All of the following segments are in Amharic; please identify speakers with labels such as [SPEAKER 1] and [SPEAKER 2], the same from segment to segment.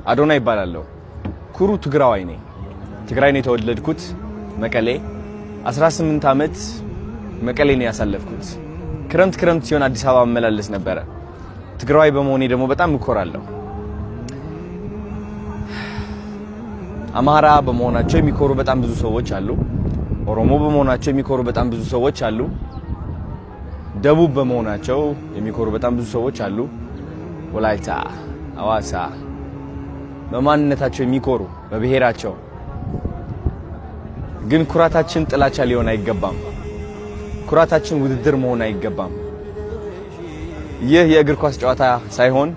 [SPEAKER 1] አዶናይ እባላለሁ። ኩሩ ትግራዋይ ነኝ። ትግራይ ነው የተወለድኩት፣ መቀሌ። 18 ዓመት መቀሌ ነው ያሳለፍኩት። ክረምት ክረምት ሲሆን አዲስ አበባ እመላለስ ነበረ። ትግራዋይ በመሆኔ ደግሞ በጣም እኮራለሁ። አማራ በመሆናቸው የሚኮሩ በጣም ብዙ ሰዎች አሉ። ኦሮሞ በመሆናቸው የሚኮሩ በጣም ብዙ ሰዎች አሉ። ደቡብ በመሆናቸው የሚኮሩ በጣም ብዙ ሰዎች አሉ። ወላይታ፣ አዋሳ በማንነታቸው የሚኮሩ በብሔራቸው። ግን ኩራታችን ጥላቻ ሊሆን አይገባም። ኩራታችን ውድድር መሆን አይገባም። ይህ የእግር ኳስ ጨዋታ ሳይሆን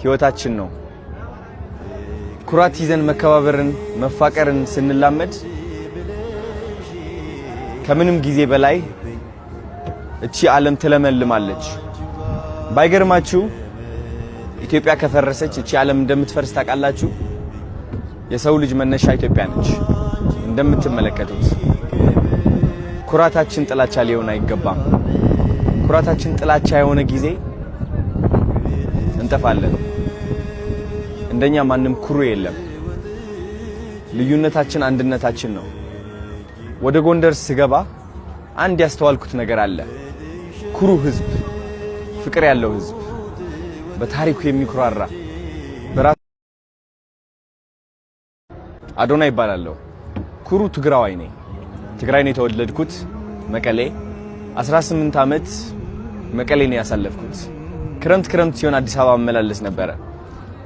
[SPEAKER 1] ሕይወታችን ነው። ኩራት ይዘን መከባበርን፣ መፋቀርን ስንላመድ ከምንም ጊዜ በላይ እቺ ዓለም ትለመልማለች። ባይገርማችሁ ኢትዮጵያ ከፈረሰች እቺ ዓለም እንደምትፈርስ ታውቃላችሁ። የሰው ልጅ መነሻ ኢትዮጵያ ነች። እንደምትመለከቱት ኩራታችን ጥላቻ ሊሆን አይገባም። ኩራታችን ጥላቻ የሆነ ጊዜ እንጠፋለን። እንደኛ ማንም ኩሩ የለም። ልዩነታችን አንድነታችን ነው። ወደ ጎንደር ስገባ አንድ ያስተዋልኩት ነገር አለ። ኩሩ ሕዝብ፣ ፍቅር ያለው ሕዝብ፣ በታሪኩ የሚኩራራ በራሱ። አዶናይ እባላለሁ። ኩሩ ትግራዋይ ነኝ። ትግራይ ነው የተወለድኩት፣ መቀሌ። 18 ዓመት መቀሌ ነው ያሳለፍኩት። ክረምት ክረምት ሲሆን አዲስ አበባ እመላለስ ነበረ።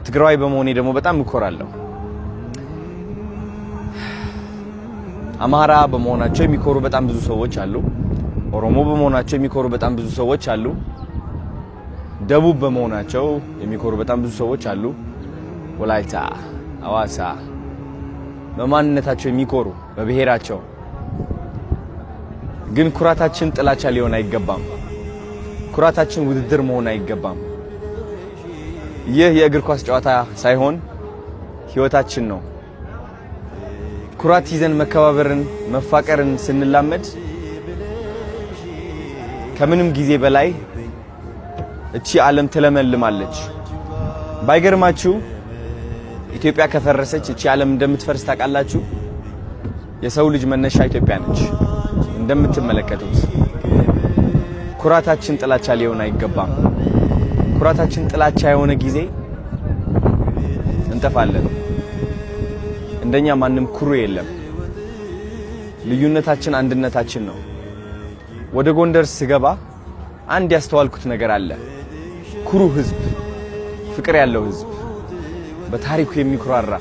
[SPEAKER 1] ትግራዋይ በመሆኔ ደግሞ በጣም እኮራለሁ። አማራ በመሆናቸው የሚኮሩ በጣም ብዙ ሰዎች አሉ። ኦሮሞ በመሆናቸው የሚኮሩ በጣም ብዙ ሰዎች አሉ። ደቡብ በመሆናቸው የሚኮሩ በጣም ብዙ ሰዎች አሉ። ወላይታ፣ አዋሳ በማንነታቸው የሚኮሩ በብሔራቸው። ግን ኩራታችን ጥላቻ ሊሆን አይገባም። ኩራታችን ውድድር መሆን አይገባም። ይህ የእግር ኳስ ጨዋታ ሳይሆን ሕይወታችን ነው። ኩራት ይዘን መከባበርን፣ መፋቀርን ስንላመድ ከምንም ጊዜ በላይ እቺ ዓለም ትለመልማለች። ባይገርማችሁ ኢትዮጵያ ከፈረሰች እቺ ዓለም እንደምትፈርስ ታውቃላችሁ። የሰው ልጅ መነሻ ኢትዮጵያ ነች። እንደምትመለከቱት ኩራታችን ጥላቻ ሊሆን አይገባም። ኩራታችን ጥላቻ የሆነ ጊዜ እንጠፋለን። እንደኛ ማንም ኩሩ የለም። ልዩነታችን አንድነታችን ነው። ወደ ጎንደር ስገባ አንድ ያስተዋልኩት ነገር አለ። ኩሩ ሕዝብ፣ ፍቅር ያለው ሕዝብ፣ በታሪኩ የሚኩራራ